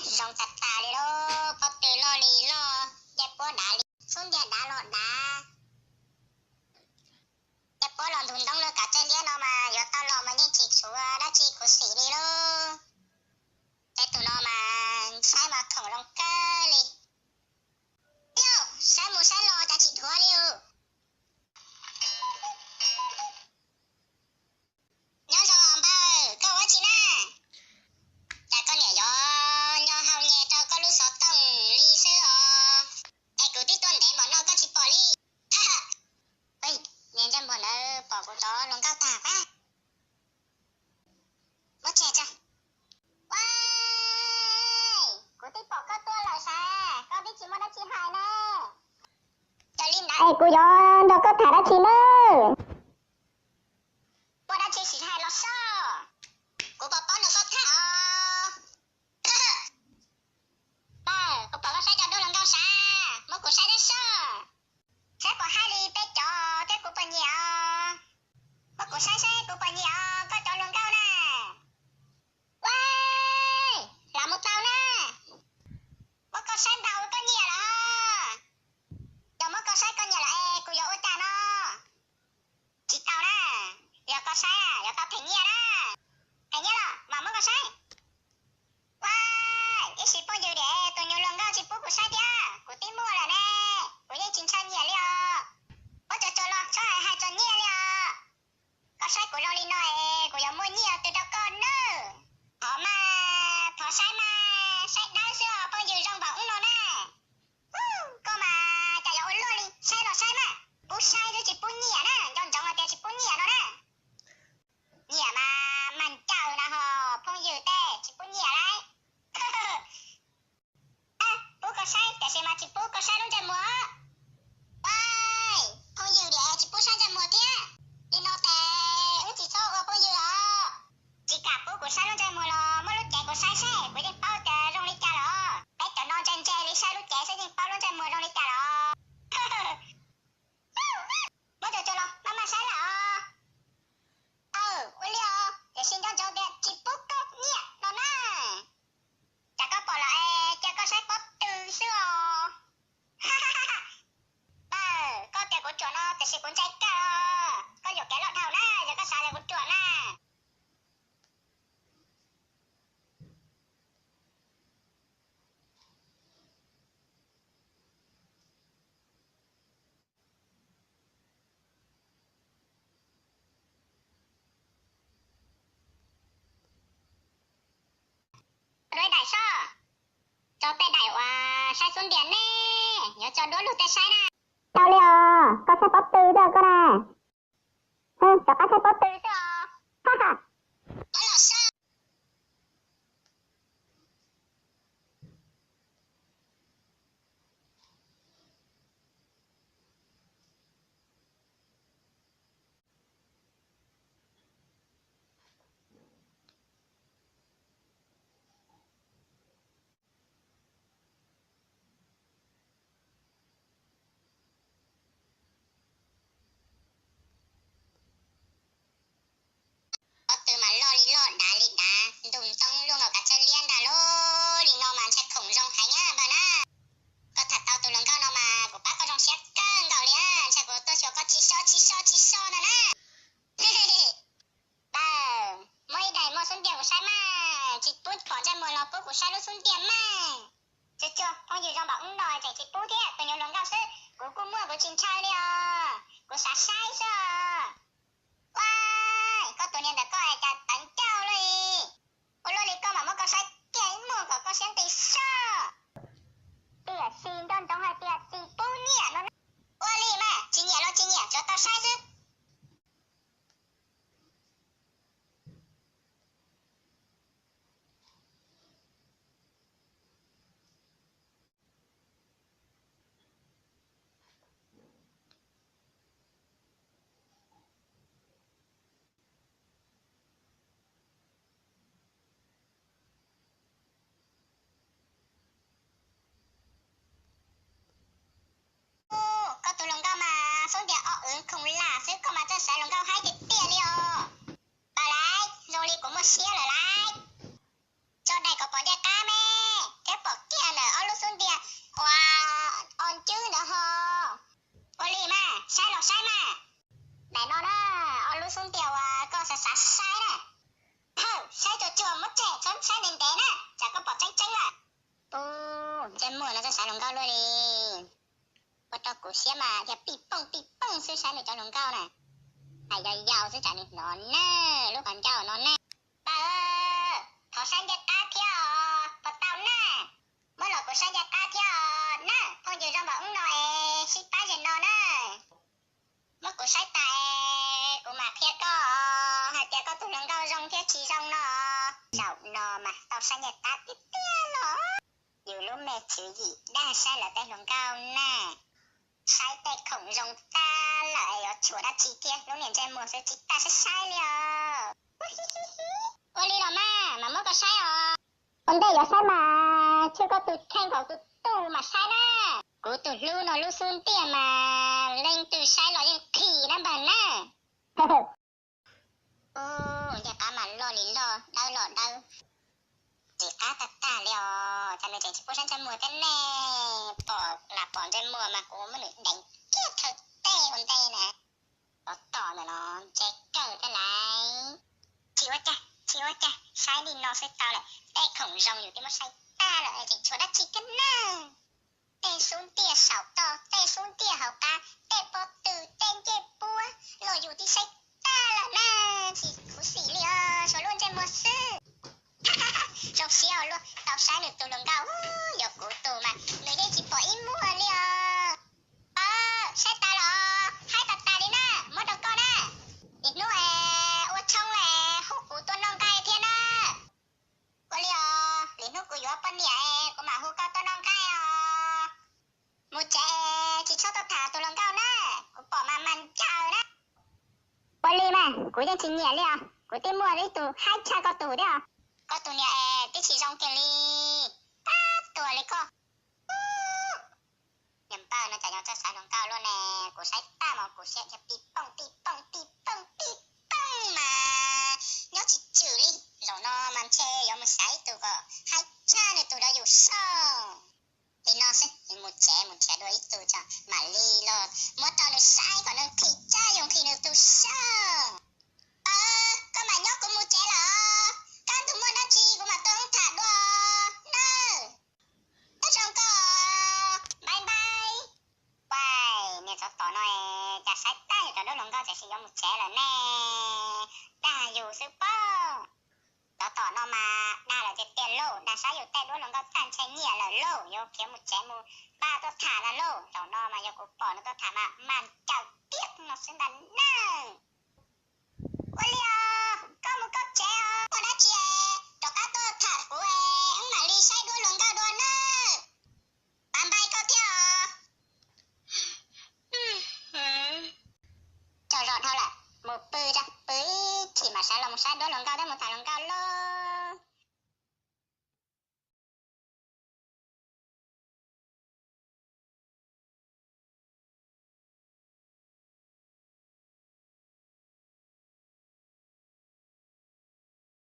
Zoo tas tas li lauj, pob tw loj li loj, caij puab dav li, xub ntiag dav los dav. Caij puab los ntug ntoob lub kav tsawb liab no mas yuav tau los mas yeej tsis tshuav dab tsi khuv xim li lauj. Tej tus no mas saib mas khoom zoo kawg li. Tiag, saib mus saib los cas tsis dhuav li. Nyob zoo npawg, koj ua tsi na? Cas koj niam yuav nyo hau nyem rau koj lub xov tooj li xwb os? Es kuv twb tuaj ntev npaum no koj tsis pom li. Niag ntsej muag ntawd pom kuv cov hluas nkauj tag pab. Muab tseg tso. Ua, kuv twb pom koj tuaj lawm sav, koj twb tsis muaj dab tsi hais ne. Yog li ntawd es kuv yuav nrog koj tham dab tsi nawb? Muaj dab tsi sim hais los soj, kuv pom paub nrog koj tham os. Pawg, kuv pom koj saib cov duab hluas nkauj sav, muab kuv saib thiab soj. Saib puas haib li peb cov thiab kuv puas nyiam os? Muab kuv saib saib kuv puas nyiam os koj cov hluas nkauj na. Ua, lam mus tau na. Muab koj saib ntau koj nyiam los? Yog muab koj saib koj nyiam lawm es kuv yuav ua cas no? Tsis tau na, yog koj saib yog koj them nyiaj na. Them nyiaj los mam muab koj saib. Ua, ib sim phooj ywg diam tus nyuag hluas nkauj tsis pub kuv saib thiab, kuv twb muaj lawm ne, kuv yeej tsis ntshaw nyiam li os. Muab tso tso los txhob hais hais txog nyiaj li os. Koj saib kuv zoo li no es kuv yuav muaj nyiaj twg rau koj nawb. Thov mas, thov saib mas, saib dawb xwb os phooj ywg zoo npaum ub no na. Koj mas cas yuav ua luaj li, saib los saib mas, pub saib twb tsis pub nyiam na, nco ntsoov hais tias tsis pub nyiam no na. Nyiam mas mas ncaws na ho, phooj ywg tej tsis pub nyiam lauj. Pub koj saib tiam sis mas tsis pub koj saib lub ntsej muag. Phooj ywg diam tsis pub saib ntsej muag thiab, li no ces wb tsis txhob ua phooj ywg los. Tsis kam pub kuv saib lub ntsej muag los muab lub cev kuv saib seb kuv yeej paub tias zoo li cas los. Peb cov no ntse ntse li saib lub cev xwb yeej paub lub ntsej muag zoo li cas los. Muab tso tso los maj maj saib lawm os. Aw, ua li os, tiam sis nco ntsoov tias tsis pub koj nyiam no na. Cas koj pom los es cia koj saib pob tw xwb os. Pawg, koj tias kuv ruam no tiam sis kuv ntshai kawg. Koj yuam kev loj dhau na, yog koj xav tias kuv ruam na. Duab daim soj, tso tej daim uas saib xub ntiag ne, yuav tso duab lug tej saib na. Tau li os, koj saib pob tw xwb koj na. Rov qab saib pob tw xwb os. Pob tw mas loj li loj dav li dav, ntug ntoo luaj nkaus kav tsawb liab ntag lauj. Li no mas ntshai khoom zoo heev na npawg na. Koj tham tau tus hluas nkauj no mas kuv pab koj zoo siab kawg nkaus li, ntshai kuv tuaj xyuas koj tsis soj tsis soj tsis soj no na. Pawg, muab ib daim muaj xub ntiag kuv saib mas, tsis pub phom ntsej muag los pub kuv saib lub xub ntiag mas. Tsuag tsuag, phooj ywg zoo npaum ub no tseem tsis pub thiab, tus nyuag hluas nkauj xwb kuv kuj muaj kuv tsis ntshaw li os, kuv xav saib xwb os. Ua, koj tus niag ntawm koj es cas tawv ncauj li. Ua luaj li koj mam muab koj saib kiag ib muag kom koj siab nqis soj. Tiam sis nco ntsoov hais tias tsis pub nyiam no. Ua li mas tsis nyiam los tsis nyiam, tsuav tau saib xwb. Koj tus hluas nkauj mas xub ntiag o wv khoom lam xwb, koj mas txawj xaiv hluas nkauj haib tiag tiag li os. Pawg lauj, zoo li kuv muaj siab lawm lauj. Tso daim kom pom ncej qab me. Saib na, hawm, saib tsuag tsuag, muab tshem, txhob saib ntev ntev na, tsam koj pom tseeb tseeb lawm. Ub, ntsej muag no txawj xaiv hluas nkauj luaj li. Ua rau kuv siab mas yog pij pooj pij pooj xwb, saib nws cov hluas nkauj na. Hais yau yau xwb tsam nws hnov na, lub qhov ncauj no na. Paj, thov saib ncej qab thiab os, puas tau na? Muab los kuv saib ncej qab thiab os na, phooj ywg zoo npaum ub no es sib pab zem no na. Muab kuv saib tas es kuv mam qhia koj hais tias koj tus hluas nkauj zoo thiab tsis zoo no. Zaum no mas tau saib ncej qab tiag tiag los. Yus lub me tswv yim dag saib lawv tej hluas nkauj na. Saib tej khoom zoo tag lawm es yuav tshuav dab tsi thiab, lub niag ntsej muag xwb tsis tas saib saib li os. Ua li los mas, mas muab koj saib os. Ua ntej yuav saib mas tshuav koj tus kheej thaum tus tub mas saib na. Kuv tus hlub no lub xub ntiag mas leej twg saib los yeej khim na npawg na. Ub, ncej qab mas loj li loj, dawb los dawb. Tsis qab tag tag li os, cas nws tseem tsis pub saib ntsej muag thiab ne? Pom lam pom ntsej muag mas kuv muab nws deev kiag thawj teg ua ntej na. Tos tom ntawm no ntse kawg thiab lauj. Tsis ua cas, tsis ua cas, saib li no xwb tau lawm, tej khoom zoo yus twb muab saib tag lawm tseem tshuav dab tsi thiab na? Tej xub ntiag saum toj, tej xub ntiag hauv qab, tej pob tw, tej ncej puab los yus twb saib tag lawm na, tsis khuv xim li os, tshuav lub ntsej muag xwb. Zoo siab ua luaj tau saib nws tus hluas nkauj, yog kuv tus mas nws yeej tsis pom ib muag li os. Saib tas los haib tas tas li na, muab rau koj na. Lwm hnub es ua tshoob es hu kuv tuaj noj nqaij thiab na. Ua li os, lwm hnub kuv yuav poj niam es kuv mam hu koj tuaj noj nqaij os. Mus tsev, tsis txhob tuaj tham tus hluas nkauj na, kuv pom mas mas ncaws na. Ua li mas kuv yeej tsis nyiam li os, kuv twb muaj ib tug haib tshaj koj tus thiab os. Koj tus niam es twb tsis zoo kiag li, pab tuag li koj. Niag npawg no cas nyob txawj xaiv hluas nkauj luaj ne, kuv saib tag mas kuv siab pij pooj pij pooj pij pooj pij pooj mas nyob tsis tswm li. Zaum no mas ntshe yuav mus xaiv ib tug kom haib tshaj nws tus rau yus saib. Li no xwb, mus tsev mus nrhiav dua ib tug tso mam li los muab rau nws saib kom nws nqhis tshaj yus nqhis nws tus saib. Koj mam nyob, kuv mus tsev lawm, koj tus muaj dab tsi kuv mam tuaj tham dua nawb. Nyob zoo koj, bye bye. Uas, niag tsov tom no cas saib tag yus cov duab hluas nkauj tiam sis yuav mus tsev lawm ne, dag yus xwb pob. Tsov tom no mas dag lawm tiag tiag lauj, dag saib yus tej duab hluas nkauj tag ntshe nyiam lawm lauj, yuav khiav mus tsev mus pab tuaj tham ntag lauj. Zaum no mas yog kuv pom nws tuaj tham mas mas ncaws tiag no xwb ntag nawb. Ua li os, koj mus koj tsev os, muaj dab tsi rov qab tuaj tham kuv es wb mam li saib duab hluas nkauj dua nawb. Pab npais koj thiab os. Tsaug zog dhau lawm, mus pw tso, pw ib chim mam sawv los mus saib duab hluas nkauj thiab mus tham hluas nkauj lauj.